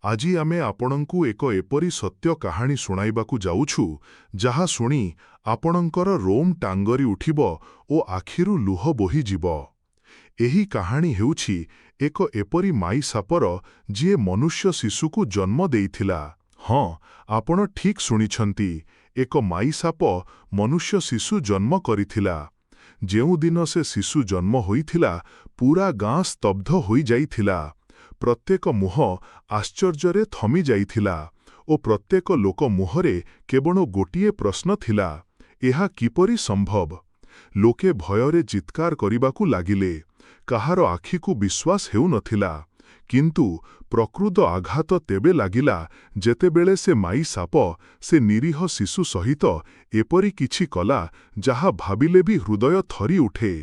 ଆଜି ଆମେ ଆପଣଙ୍କୁ ଏକ ଏପରି ସତ୍ୟ କାହାଣୀ ଶୁଣାଇବାକୁ ଯାଉଛୁ, ଯାହା ଶୁଣି ଆପଣଙ୍କର ରୋମ ଟାଙ୍ଗରି ଉଠିବ ଓ ଆଖିରୁ ଲୁହ ବୋହିଯିବ। ଏହି କାହାଣୀ ହେଉଛି ଏକ ଏପରି ମାଇ ସାପର, ଯିଏ ମନୁଷ୍ୟ ଶିଶୁକୁ ଜନ୍ମ ଦେଇଥିଲା। ହଁ, ଆପଣ ଠିକ୍ ଶୁଣିଛନ୍ତି, ଏକ ମାଇ ସାପ ମନୁଷ୍ୟ ଶିଶୁ ଜନ୍ମ କରିଥିଲା। ଯେଉଁଦିନ ସେ ଶିଶୁ ଜନ୍ମ ହୋଇଥିଲା, ପୂରା ଗାଁ ସ୍ତବ୍ଧ ହୋଇଯାଇଥିଲା। ପ୍ରତ୍ୟେକ ମୁହଁ ଆଶ୍ଚର୍ଯ୍ୟରେ ଥମି ଯାଇଥିଲା ଓ ପ୍ରତ୍ୟେକ ଲୋକ ମୁହଁରେ କେବଳ ଗୋଟିଏ ପ୍ରଶ୍ନ ଥିଲା, ଏହା କିପରି ସମ୍ଭବ? ଲୋକେ ଭୟରେ ଚିତ୍କାର କରିବାକୁ ଲାଗିଲେ। କାହାର ଆଖିକୁ ବିଶ୍ୱାସ ହେଉନଥିଲା। କିନ୍ତୁ ପ୍ରକୃତ ଆଘାତ ତେବେ ଲାଗିଲା, ଯେତେବେଳେ ସେ ମାଇ ସାପ ସେ ନିରୀହ ଶିଶୁ ସହିତ ଏପରି କିଛି କଲା, ଯାହା ଭାବିଲେ ବି ହୃଦୟ ଥରି ଉଠେ।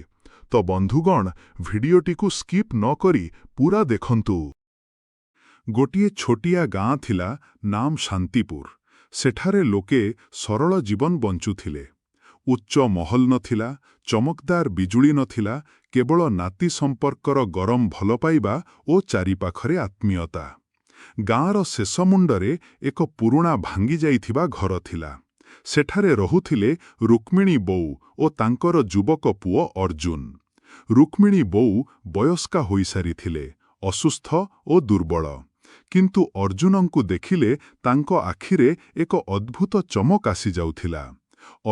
ତ ବନ୍ଧୁଗଣ, ଭିଡିଓଟିକୁ ସ୍କିପ୍ ନ କରି ପୂରା ଦେଖନ୍ତୁ। ଗୋଟିଏ ଛୋଟିଆ ଗାଁ ଥିଲା, ନାମ ଶାନ୍ତିପୁର। ସେଠାରେ ଲୋକେ ସରଳ ଜୀବନ ବଞ୍ଚୁଥିଲେ। ଉଚ୍ଚ ମହଲ ନଥିଲା, ଚମକଦାର ବିଜୁଳି ନଥିଲା, କେବଳ ନାତି ସମ୍ପର୍କର ଗରମ ଭଲପାଇବା ଓ ଚାରିପାଖରେ ଆତ୍ମୀୟତା। ଗାଁର ଶେଷ ମୁଣ୍ଡରେ ଏକ ପୁରୁଣା ଭାଙ୍ଗିଯାଇଥିବା ଘର ଥିଲା। ସେଠାରେ ରହୁଥିଲେ ରୁକ୍ମିଣୀ ବୋଉ ଓ ତାଙ୍କର ଯୁବକ ପୁଅ ଅର୍ଜୁନ। ରୁକ୍ମିଣୀ ବୋଉ ବୟସ୍କା ହୋଇସାରିଥିଲେ, ଅସୁସ୍ଥ ଓ ଦୁର୍ବଳ। କିନ୍ତୁ ଅର୍ଜୁନଙ୍କୁ ଦେଖିଲେ ତାଙ୍କ ଆଖିରେ ଏକ ଅଦ୍ଭୁତ ଚମକ ଆସିଯାଉଥିଲା।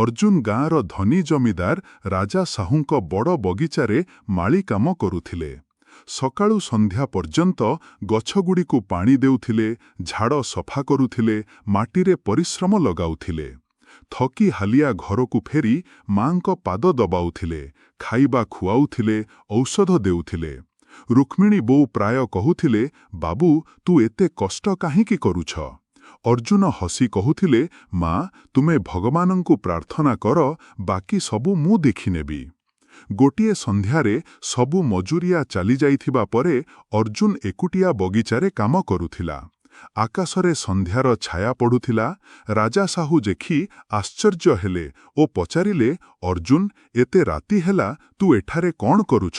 ଅର୍ଜୁନ ଗାଁର ଧନୀ ଜମିଦାର ରାଜା ସାହୁଙ୍କ ବଡ଼ ବଗିଚାରେ ମାଳି କାମ କରୁଥିଲେ। ସକାଳୁ ସନ୍ଧ୍ୟା ପର୍ଯ୍ୟନ୍ତ ଗଛଗୁଡ଼ିକୁ ପାଣି ଦେଉଥିଲେ, ଝାଡ଼ ସଫା କରୁଥିଲେ, ମାଟିରେ ପରିଶ୍ରମ ଲଗାଉଥିଲେ। ଥକି ହାଲିଆ ଘରକୁ ଫେରି ମାଙ୍କ ପାଦ ଦବାଉଥିଲେ, ଖାଇବା ଖୁଆଉଥିଲେ, ଔଷଧ ଦେଉଥିଲେ। ରୁକ୍ମିଣୀ ବୋଉ ପ୍ରାୟ କହୁଥିଲେ, "ବାବୁ, ତୁ ଏତେ କଷ୍ଟ କାହିଁକି କରୁଛ?" ଅର୍ଜୁନ ହସି କହୁଥିଲେ, "ମା, ତୁମେ ଭଗବାନଙ୍କୁ ପ୍ରାର୍ଥନା କର, ବାକି ସବୁ ମୁଁ ଦେଖିନେବି।" ଗୋଟିଏ ସନ୍ଧ୍ୟାରେ ସବୁ ମଜୁରିଆ ଚାଲିଯାଇଥିବା ପରେ ଅର୍ଜୁନ ଏକୁଟିଆ ବଗିଚାରେ କାମ କରୁଥିଲା। ଆକାଶରେ ସନ୍ଧ୍ୟାର ଛାୟା ପଡ଼ୁଥିଲା। ରାଜା ସାହୁ ଦେଖି ଆଶ୍ଚର୍ଯ୍ୟ ହେଲେ ଓ ପଚାରିଲେ, "ଅର୍ଜୁନ, ଏତେ ରାତି ହେଲା, ତୁ ଏଠାରେ କଣ କରୁଛ?"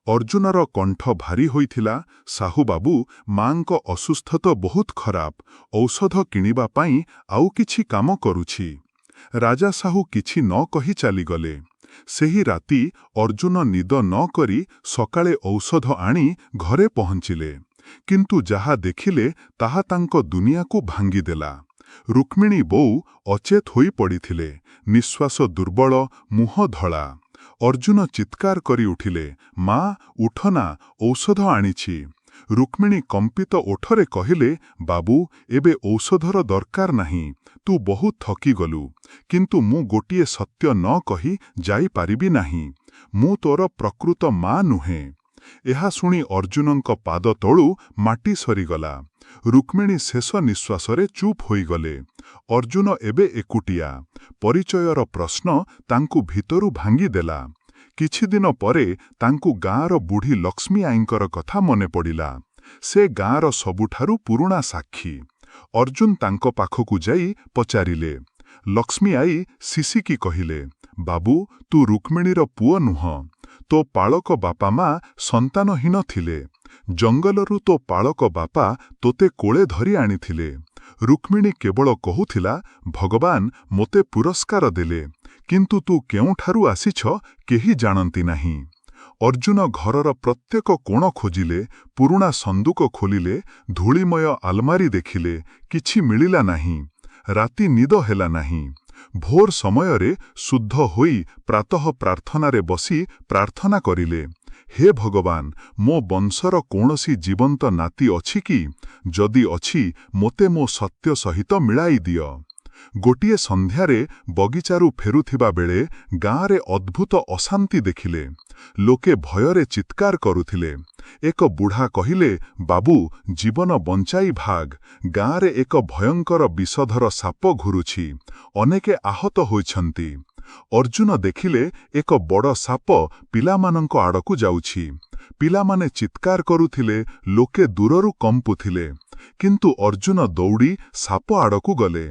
ଅର୍ଜୁନର କଣ୍ଠ ଭାରି ହୋଇଥିଲା, "ସାହୁ ବାବୁ, ମାଙ୍କ ଅସୁସ୍ଥତା ବହୁତ ଖରାପ। ଔଷଧ କିଣିବା ପାଇଁ ଆଉ କିଛି କାମ କରୁଛି।" ରାଜା ସାହୁ କିଛି ନ କହି ଚାଲିଗଲେ। ସେହି ରାତି ଅର୍ଜୁନ ନିଦ ନ କରି ସକାଳେ ଔଷଧ ଆଣି ଘରେ ପହଞ୍ଚିଲେ। କିନ୍ତୁ ଯାହା ଦେଖିଲେ, ତାହା ତାଙ୍କ ଦୁନିଆକୁ ଭାଙ୍ଗିଦେଲା। ରୁକ୍ମିଣୀ ବୋଉ ଅଚେତ ହୋଇ ପଡ଼ିଥିଲେ, ନିଶ୍ୱାସ ଦୁର୍ବଳ, ମୁହଁ ଧଳା। ଅର୍ଜୁନ ଚିତ୍କାର କରି ଉଠିଲେ, "ମା, ଉଠନା, ଔଷଧ ଆଣିଛି।" ରୁକ୍ମିଣୀ କମ୍ପିତ ଓଠରେ କହିଲେ, "ବାବୁ, ଏବେ ଔଷଧର ଦରକାର ନାହିଁ। ତୁ ବହୁତ ଥକିଗଲୁ। କିନ୍ତୁ ମୁଁ ଗୋଟିଏ ସତ୍ୟ ନ କହି ଯାଇପାରିବି ନାହିଁ। ମୁଁ ତୋର ପ୍ରକୃତ ମା ନୁହେଁ।" ଏହା ଶୁଣି ଅର୍ଜୁନଙ୍କ ପାଦ ତଳୁ ମାଟି ସରିଗଲା। ରୁକ୍ମିଣୀ ଶେଷ ନିଶ୍ୱାସରେ ଚୁପ୍ ହୋଇଗଲେ। ଅର୍ଜୁନ ଏବେ ଏକୁଟିଆ। ପରିଚୟର ପ୍ରଶ୍ନ ତାଙ୍କୁ ଭିତରୁ ଭାଙ୍ଗିଦେଲା। କିଛିଦିନ ପରେ ତାଙ୍କୁ ଗାଁର ବୁଢ଼ୀ ଲକ୍ଷ୍ମୀ ଆଈଙ୍କର କଥା ମନେପଡ଼ିଲା। ସେ ଗାଁର ସବୁଠାରୁ ପୁରୁଣା ସାକ୍ଷୀ। ଅର୍ଜୁନ ତାଙ୍କ ପାଖକୁ ଯାଇ ପଚାରିଲେ। ଲକ୍ଷ୍ମୀ ଆଈ ଶିଶିକି କହିଲେ, "ବାବୁ, ତୁ ରୁକ୍ମିଣୀର ପୁଅ ନୁହଁ। ତୋ ପାଳକ ବାପା ମା ସନ୍ତାନହୀନ ଥିଲେ। ଜଙ୍ଗଲରୁ ତୋ ପାଳକ ବାପା ତୋତେ କୋଳେ ଧରି ଆଣିଥିଲେ। ରୁକ୍ମିଣୀ କେବଳ କହୁଥିଲା, ଭଗବାନ ମୋତେ ପୁରସ୍କାର ଦେଲେ। କିନ୍ତୁ ତୁ କେଉଁଠାରୁ ଆସିଛ, କେହି ଜାଣନ୍ତି ନାହିଁ।" ଅର୍ଜୁନ ଘରର ପ୍ରତ୍ୟେକ କୋଣ ଖୋଜିଲେ, ପୁରୁଣା ସନ୍ଦୁକ ଖୋଲିଲେ, ଧୂଳିମୟ ଆଲମାରି ଦେଖିଲେ, କିଛି ମିଳିଲା ନାହିଁ। ରାତି ନିଦ ହେଲା ନାହିଁ। ଭୋର ସମୟରେ ଶୁଦ୍ଧ ହୋଇ ପ୍ରାତଃ ପ୍ରାର୍ଥନାରେ ବସି ପ୍ରାର୍ଥନା କରିଲେ, "ହେ ଭଗବାନ, ମୋ ବଂଶର କୌଣସି ଜୀବନ୍ତ ନାତି ଅଛି କି? ଯଦି ଅଛି, ମୋତେ ମୋ ସତ୍ୟ ସହିତ ମିଳାଇ ଦିଅ।" ଗୋଟିଏ ସନ୍ଧ୍ୟାରେ ବଗିଚାରୁ ଫେରୁଥିବା ବେଳେ ଗାଁରେ ଅଦ୍ଭୁତ ଅଶାନ୍ତି ଦେଖିଲେ। ଲୋକେ ଭୟରେ ଚିତ୍କାର କରୁଥିଲେ। ଏକ ବୁଢ଼ା କହିଲେ, "ବାବୁ, ଜୀବନ ବଞ୍ଚାଇ ଭାଗ। ଗାଁରେ ଏକ ଭୟଙ୍କର ବିଷଧର ସାପ ଘୁରୁଛି। ଅନେକେ ଆହତ ହୋଇଛନ୍ତି।" ଅର୍ଜୁନ ଦେଖିଲେ, ଏକ ବଡ଼ ସାପ ପିଲାମାନଙ୍କ ଆଡ଼କୁ ଯାଉଛି। ପିଲାମାନେ ଚିତ୍କାର କରୁଥିଲେ, ଲୋକେ ଦୂରରୁ କମ୍ପୁଥିଲେ। କିନ୍ତୁ ଅର୍ଜୁନ ଦୌଡ଼ି ସାପ ଆଡ଼କୁ ଗଲେ।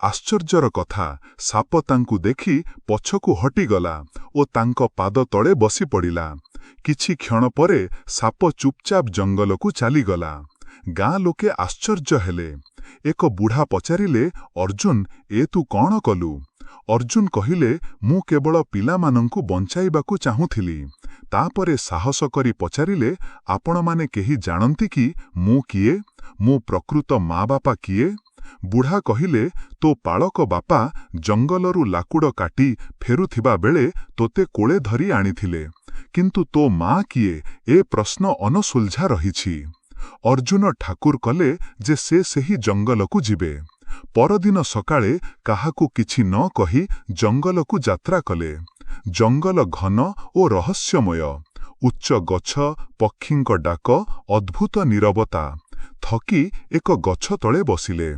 ଆଶ୍ଚର୍ଯ୍ୟର କଥା, ସାପ ତାଙ୍କୁ ଦେଖି ପଛକୁ ହଟିଗଲା ଓ ତାଙ୍କ ପାଦ ତଳେ ବସିପଡ଼ିଲା। କିଛି କ୍ଷଣ ପରେ ସାପ ଚୁପଚାପ ଜଙ୍ଗଲକୁ ଚାଲିଗଲା। ଗାଁ ଲୋକେ ଆଶ୍ଚର୍ଯ୍ୟ ହେଲେ। ଏକ ବୁଢ଼ା ପଚାରିଲେ, "ଅର୍ଜୁନ, ଏ ତୁ କଣ କଲୁ?" ଅର୍ଜୁନ କହିଲେ, "ମୁଁ କେବଳ ପିଲାମାନଙ୍କୁ ବଞ୍ଚାଇବାକୁ ଚାହୁଁଥିଲି।" ତାପରେ ସାହସ କରି ପଚାରିଲେ, "ଆପଣମାନେ କେହି ଜାଣନ୍ତି କି ମୁଁ କିଏ? ମୋ ପ୍ରକୃତ ମା ବାପା କିଏ?" ବୁଢ଼ା କହିଲେ, "ତୋ ପାଳକ ବାପା ଜଙ୍ଗଲରୁ ଲାକୁଡ଼ କାଟି ଫେରୁଥିବା ବେଳେ ତୋତେ କୋଳେ ଧରି ଆଣିଥିଲେ। କିନ୍ତୁ ତୋ ମା କିଏ, ଏ ପ୍ରଶ୍ନ ଅନସୁଲଝା ରହିଛି।" ଅର୍ଜୁନ ଠାକୁର କଲେ ଯେ ସେ ସେହି ଜଙ୍ଗଲକୁ ଯିବେ। ପରଦିନ ସକାଳେ କାହାକୁ କିଛି ନ କହି ଜଙ୍ଗଲକୁ ଯାତ୍ରା କଲେ। ଜଙ୍ଗଲ ଘନ ଓ ରହସ୍ୟମୟ। ଉଚ୍ଚ ଗଛ, ପକ୍ଷୀଙ୍କ ଡାକ, ଅଦ୍ଭୁତ ନୀରବତା। ଥକି ଏକ ଗଛ ତଳେ ବସିଲେ।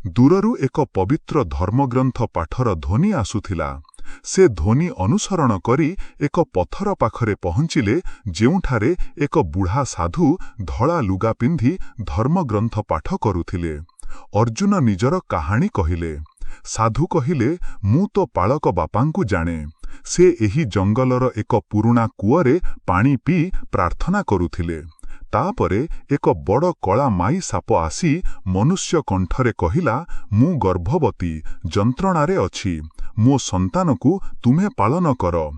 ଦୂରରୁ ଏକ ପବିତ୍ର ଧର୍ମଗ୍ରନ୍ଥ ପାଠର ଧ୍ୱନି ଆସୁଥିଲା। ସେ ଧ୍ୱନି ଅନୁସରଣ କରି ଏକ ପଥର ପାଖରେ ପହଞ୍ଚିଲେ, ଯେଉଁଠାରେ ଏକ ବୁଢ଼ା ସାଧୁ ଧଳା ଲୁଗା ପିନ୍ଧି ଧର୍ମଗ୍ରନ୍ଥ ପାଠ କରୁଥିଲେ। ଅର୍ଜୁନ ନିଜର କାହାଣୀ କହିଲେ। ସାଧୁ କହିଲେ, "ମୁଁ ତୋ ପାଳକ ବାପାଙ୍କୁ ଜାଣେ। ସେ ଏହି ଜଙ୍ଗଲର ଏକ ପୁରୁଣା କୂଅରେ ପାଣି ପିଇ ପ୍ରାର୍ଥନା କରୁଥିଲେ। ତାପରେ ଏକ ବଡ଼ କଳା ମାଇ ସାପ ଆସି ମନୁଷ୍ୟ କଣ୍ଠରେ କହିଲା, 'ମୁଁ ଗର୍ଭବତୀ, ଯନ୍ତ୍ରଣାରେ ଅଛି। ମୋ ସନ୍ତାନକୁ ତୁମେ ପାଳନ କର।'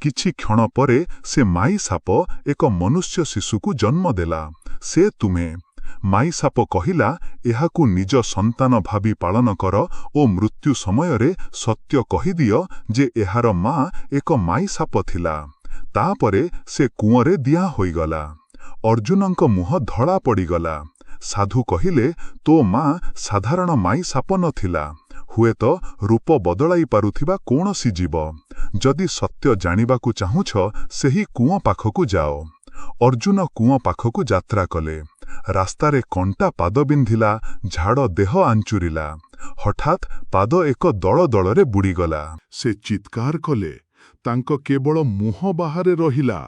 କିଛି କ୍ଷଣ ପରେ ସେ ମାଇ ସାପ ଏକ ମନୁଷ୍ୟ ଶିଶୁକୁ ଜନ୍ମ ଦେଲା। ସେ ତୁମେ। ମାଇ ସାପ କହିଲା, 'ଏହାକୁ ନିଜ ସନ୍ତାନ ଭାବି ପାଳନ କର ଓ ମୃତ୍ୟୁ ସମୟରେ ସତ୍ୟ କହିଦିଅ ଯେ ଏହାର ମା ଏକ ମାଇ ସାପ ଥିଲା।' ତାପରେ ସେ କୂଅରେ ଦିଆ ହୋଇଗଲା।" ଅର୍ଜୁନଙ୍କ ମୁହଁ ଧଳା ପଡ଼ିଗଲା। ସାଧୁ କହିଲେ, "ତୋ ମା ସାଧାରଣ ମାଇ ସାପ ନଥିଲା। ହୁଏତ ରୂପ ବଦଳାଇ ପାରୁଥିବା କୌଣସି ଜୀବ। ଯଦି ସତ୍ୟ ଜାଣିବାକୁ ଚାହୁଁଛ, ସେହି କୂଅ ପାଖକୁ ଯାଅ।" ଅର୍ଜୁନ କୂଅ ପାଖକୁ ଯାତ୍ରା କଲେ। ରାସ୍ତାରେ କଣ୍ଟା ପାଦ ବିନ୍ଧିଲା, ଝାଡ଼ ଦେହ ଆଞ୍ଚୁରିଲା। ହଠାତ୍ ପାଦ ଏକ ଦଳଦଳରେ ବୁଡ଼ିଗଲା। ସେ ଚିତ୍କାର କଲେ। ତାଙ୍କ କେବଳ ମୁହଁ ବାହାରେ ରହିଲା।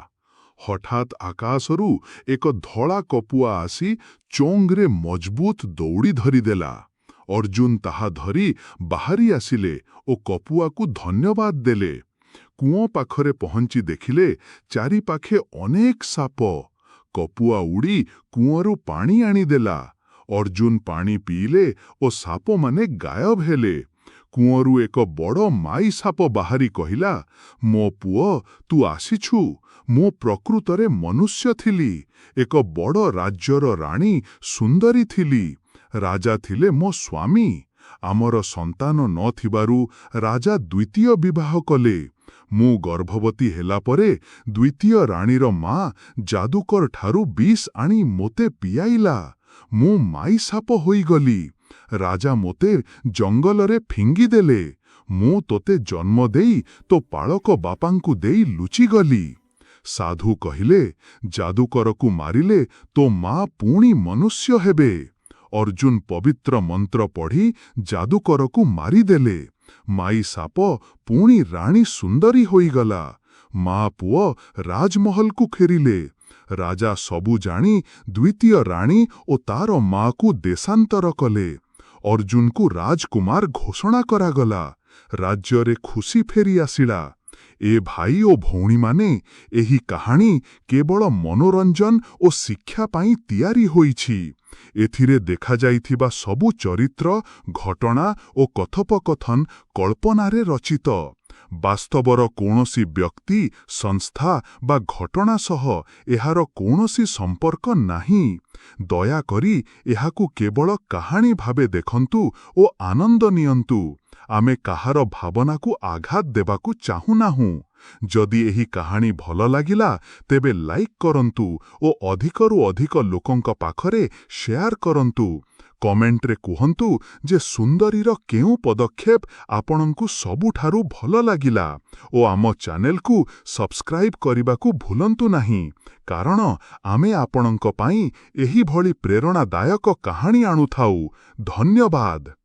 ହଠାତ୍ ଆକାଶରୁ ଏକ ଧଳା କପୁଆ ଆସି ଚୋଙ୍ଗରେ ମଜବୁତ ଦଉଡ଼ି ଧରିଦେଲା। ଅର୍ଜୁନ ତାହା ଧରି ବାହାରି ଆସିଲେ ଓ କପୁଆକୁ ଧନ୍ୟବାଦ ଦେଲେ। କୂଅ ପାଖରେ ପହଞ୍ଚି ଦେଖିଲେ, ଚାରିପାଖେ ଅନେକ ସାପ। କପୁଆ ଉଡ଼ି କୂଅରୁ ପାଣି ଆଣିଦେଲା। ଅର୍ଜୁନ ପାଣି ପିଇଲେ ଓ ସାପମାନେ ଗାୟବ ହେଲେ। କୂଅରୁ ଏକ ବଡ଼ ମାଇ ସାପ ବାହାରି କହିଲା, "ମୋ ପୁଅ, ତୁ ଆସିଛୁ। ମୁଁ ପ୍ରକୃତରେ ମନୁଷ୍ୟ ଥିଲି। ଏକ ବଡ଼ ରାଜ୍ୟର ରାଣୀ ସୁନ୍ଦରୀ ଥିଲି। ରାଜା ଥିଲେ ମୋ ସ୍ୱାମୀ। ଆମର ସନ୍ତାନ ନ ଥିବାରୁ ରାଜା ଦ୍ୱିତୀୟ ବିବାହ କଲେ। ମୁଁ ଗର୍ଭବତୀ ହେଲା ପରେ ଦ୍ୱିତୀୟ ରାଣୀର ମା ଯାଦୁକର ଠାରୁ ବିଷ ଆଣି ମୋତେ ପିଆଇଲା। ମୁଁ ମାଇ ସାପ ହୋଇଗଲି। ରାଜା ମୋତେ ଜଙ୍ଗଲରେ ଫିଙ୍ଗିଦେଲେ। ମୁଁ ତୋତେ ଜନ୍ମ ଦେଇ ତୋ ପାଳକ ବାପାଙ୍କୁ ଦେଇ ଲୁଚିଗଲି।" ସାଧୁ କହିଲେ, "ଯାଦୁକରକୁ ମାରିଲେ ତୋ ମା ପୁଣି ମନୁଷ୍ୟ ହେବେ।" ଅର୍ଜୁନ ପବିତ୍ର ମନ୍ତ୍ର ପଢ଼ି ଯାଦୁକରକୁ ମାରିଦେଲେ। ମାଇ ସାପ ପୁଣି ରାଣୀ ସୁନ୍ଦରୀ ହୋଇଗଲା। ମା ପୁଅ ରାଜମହଲକୁ ଫେରିଲେ। ରାଜା ସବୁ ଜାଣି ଦ୍ୱିତୀୟ ରାଣୀ ଓ ତାର ମାକୁ ଦେଶାନ୍ତର କଲେ। ଅର୍ଜୁନକୁ ରାଜକୁମାର ଘୋଷଣା କରାଗଲା। ରାଜ୍ୟରେ ଖୁସି ଫେରି ଆସିଲା। ଏ ଭାଇ ଓ ଭଉଣୀମାନେ, ଏହି କାହାଣୀ କେବଳ ମନୋରଞ୍ଜନ ଓ ଶିକ୍ଷା ପାଇଁ ତିଆରି ହୋଇଛି। ଏଥିରେ ଦେଖାଯାଇଥିବା ସବୁ ଚରିତ୍ର, ଘଟଣା ଓ କଥୋପକଥନ କଳ୍ପନାରେ ରଚିତ। ବାସ୍ତବର କୌଣସି ବ୍ୟକ୍ତି, ସଂସ୍ଥା ବା ଘଟଣା ସହ ଏହାର କୌଣସି ସମ୍ପର୍କ ନାହିଁ। ଦୟାକରି ଏହାକୁ କେବଳ କାହାଣୀ ଭାବେ ଦେଖନ୍ତୁ ଓ ଆନନ୍ଦ ନିଅନ୍ତୁ। ଆମେ କାହାର ଭାବନାକୁ ଆଘାତ ଦେବାକୁ ଚାହୁଁନାହୁଁ। ଯଦି ଏହି କାହାଣୀ ଭଲ ଲାଗିଲା, ତେବେ ଲାଇକ୍ କରନ୍ତୁ ଓ ଅଧିକରୁ ଅଧିକ ଲୋକଙ୍କ ପାଖରେ ସେୟାର କରନ୍ତୁ। କମେଣ୍ଟରେ କୁହନ୍ତୁ ଯେ ସୁନ୍ଦରୀର କେଉଁ ପଦକ୍ଷେପ ଆପଣଙ୍କୁ ସବୁଠାରୁ ଭଲ ଲାଗିଲା ଓ ଆମ ଚ୍ୟାନେଲକୁ ସବସ୍କ୍ରାଇବ୍ କରିବାକୁ ଭୁଲନ୍ତୁ ନାହିଁ, କାରଣ ଆମେ ଆପଣଙ୍କ ପାଇଁ ଏହିଭଳି ପ୍ରେରଣାଦାୟକ କାହାଣୀ ଆଣୁଥାଉ। ଧନ୍ୟବାଦ।